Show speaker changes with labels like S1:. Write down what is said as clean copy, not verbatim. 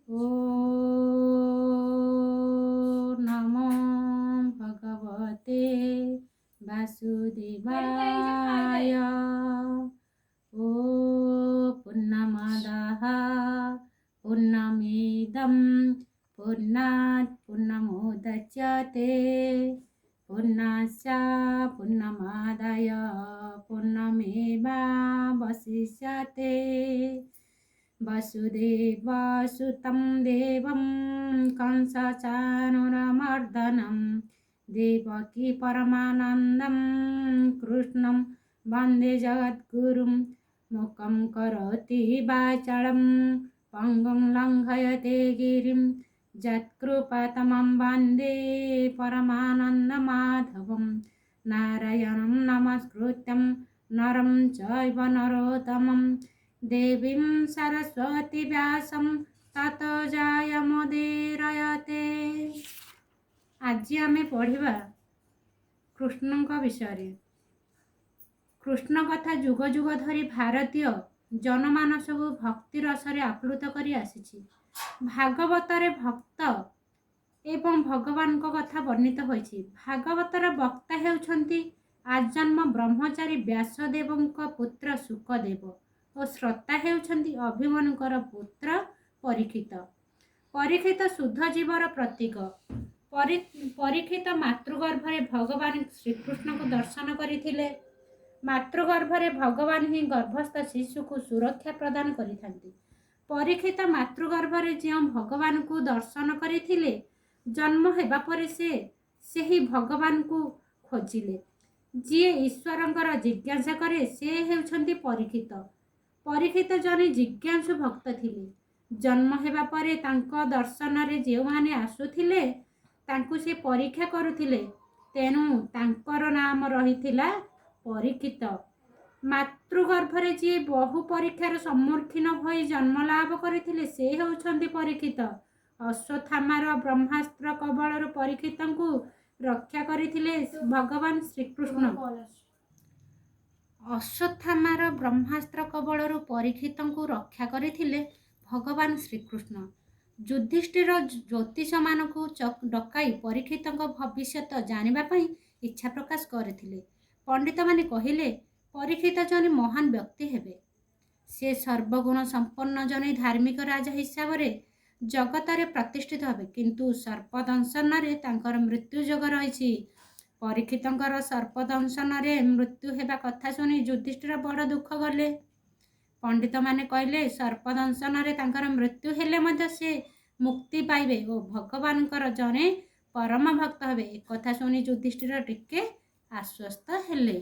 S1: ଓଁ ନମୋ ଭଗବତେ ବାସୁଦେବାୟ। ଓ ପୂର୍ଣ୍ଣମଦଃ ପୂର୍ଣ୍ଣମିଦಂ ପୂର୍ଣ୍ଣାତ୍ ପୂର୍ଣ୍ଣମୁଦଚ୍ୟତେ, ପୂର୍ଣ୍ଣସ୍ୟ ପୂର୍ଣ୍ଣମାଦାୟ ପୂର୍ଣ୍ଣମେବାବଶିଷ୍ୟତେ। ବସୁଦେବସୁतं ଦେବं କଂସଚାଣୂରମର୍ଦनं, ଦେବକୀ ପରମାନନ୍ଦं କୃଷ୍ଣं ବନ୍ଦେ ଜଗଦ୍ଗୁରୁं। ମୂକं କରୋତି ବାଚାଳं ପଙ୍ଗୁं ଲଙ୍ଘୟତେ ଗିରିं, ଯତ୍କୃପାତମं ବନ୍ଦେ ପରମାନନ୍ଦମାଧବं। ନାରାୟଣं ନମସ୍କୃତ୍ୟं ନରं ଚୈବ ନରୋତ୍ତମं, ଦେବୀं ସରସ୍ୱତୀ ବ୍ୟାସं ତତୋ ଜୟମୁଦୀରୟତେ। ଆଜି ଆମେ ପଢ଼ିବା କୃଷ୍ଣଙ୍କ ବିଷୟରେ। କୃଷ୍ଣ କଥା ଯୁଗ ଯୁଗ ଧରି ଭାରତୀୟ ଜନମାନସକୁ ଭକ୍ତି ରସରେ ଆପ୍ଲୁତ କରି ଆସିଛି। ଭାଗବତରେ ଭକ୍ତ ଏବଂ ଭଗବାନଙ୍କ କଥା ବର୍ଣ୍ଣିତ ହୋଇଛି। ଭାଗବତର ବକ୍ତା ହେଉଛନ୍ତି ଆଜନ୍ମ ବ୍ରହ୍ମଚାରୀ ବ୍ୟାସଦେବଙ୍କ ପୁତ୍ର ଶୁକଦେବ ଓ ଶ୍ରୋତା ହେଉଛନ୍ତି ଅଭିମନ୍ୟୁଙ୍କର ପୁତ୍ର ପରୀକ୍ଷିତ। ପରୀକ୍ଷିତ ଶୁଦ୍ଧ ଜୀବର ପ୍ରତୀକ। ପରୀକ୍ଷିତ ମାତୃଗର୍ଭରେ ଭଗବାନ ଶ୍ରୀକୃଷ୍ଣଙ୍କୁ ଦର୍ଶନ କରିଥିଲେ। ମାତୃଗର୍ଭରେ ଭଗବାନ ହିଁ ଗର୍ଭସ୍ଥ ଶିଶୁକୁ ସୁରକ୍ଷା ପ୍ରଦାନ କରିଥାନ୍ତି। ପରୀକ୍ଷିତ ମାତୃଗର୍ଭରେ ଯେଉଁ ଭଗବାନଙ୍କୁ ଦର୍ଶନ କରିଥିଲେ, ଜନ୍ମ ହେବା ପରେ ସେ ସେହି ଭଗବାନଙ୍କୁ ଖୋଜିଲେ। ଯିଏ ଈଶ୍ୱରଙ୍କର ଜିଜ୍ଞାସା କରେ, ସେ ହେଉଛନ୍ତି ପରୀକ୍ଷିତ। ପରୀକ୍ଷିତ ଜଣେ ଜିଜ୍ଞାସୁ ଭକ୍ତ ଥିଲେ। ଜନ୍ମ ହେବା ପରେ ତାଙ୍କ ଦର୍ଶନରେ ଯେଉଁମାନେ ଆସୁଥିଲେ, ତାଙ୍କୁ ସେ ପରୀକ୍ଷା କରୁଥିଲେ। ତେଣୁ ତାଙ୍କର ନାମ ରହିଥିଲା ପରୀକ୍ଷିତ। ମାତୃଗର୍ଭରେ ଯିଏ ବହୁ ପରୀକ୍ଷାର ସମ୍ମୁଖୀନ ହୋଇ ଜନ୍ମ ଲାଭ କରିଥିଲେ, ସେ ହେଉଛନ୍ତି ପରୀକ୍ଷିତ। ଅଶ୍ୱତ୍ଥାମାର ବ୍ରହ୍ମାସ୍ତ୍ର କବଳରୁ ପରୀକ୍ଷିତଙ୍କୁ ରକ୍ଷା କରିଥିଲେ ଭଗବାନ ଶ୍ରୀକୃଷ୍ଣ। ଅଶ୍ୱତ୍ଥାମାର ବ୍ରହ୍ମାସ୍ତ୍ର କବଳରୁ ପରୀକ୍ଷିତଙ୍କୁ ରକ୍ଷା କରିଥିଲେ ଭଗବାନ ଶ୍ରୀକୃଷ୍ଣ। ଯୁଧିଷ୍ଠିର ଜ୍ୟୋତିଷମାନଙ୍କୁ ଡକାଇ ପରୀକ୍ଷିତଙ୍କ ଭବିଷ୍ୟତ ଜାଣିବା ପାଇଁ ଇଚ୍ଛା ପ୍ରକାଶ କରିଥିଲେ। ପଣ୍ଡିତମାନେ କହିଲେ, ପରୀକ୍ଷିତ ଜଣେ ମହାନ ବ୍ୟକ୍ତି ହେବେ। ସେ ସର୍ବଗୁଣ ସମ୍ପନ୍ନ ଜଣେ ଧାର୍ମିକ ରାଜା ହିସାବରେ ଜଗତରେ ପ୍ରତିଷ୍ଠିତ ହେବେ। କିନ୍ତୁ ସର୍ପଦଂଶନରେ ତାଙ୍କର ମୃତ୍ୟୁ ଯୋଗ ରହିଛି। ପରୀକ୍ଷିତଙ୍କର ସର୍ପଦଂଶନରେ ମୃତ୍ୟୁ ହେବା କଥା ଶୁଣି ଯୁଧିଷ୍ଠିର ବଡ଼ ଦୁଃଖ କଲେ। ପଣ୍ଡିତମାନେ କହିଲେ, ସର୍ପଦଂଶନରେ ତାଙ୍କର ମୃତ୍ୟୁ ହେଲେ ମଧ୍ୟ ସେ ମୁକ୍ତି ପାଇବେ ଓ ଭଗବାନଙ୍କର ଜଣେ ପରମ ଭକ୍ତ ହେବେ। ଏକଥା ଶୁଣି ଯୁଧିଷ୍ଠିର ଟିକେ ଆଶ୍ୱସ୍ତ ହେଲେ।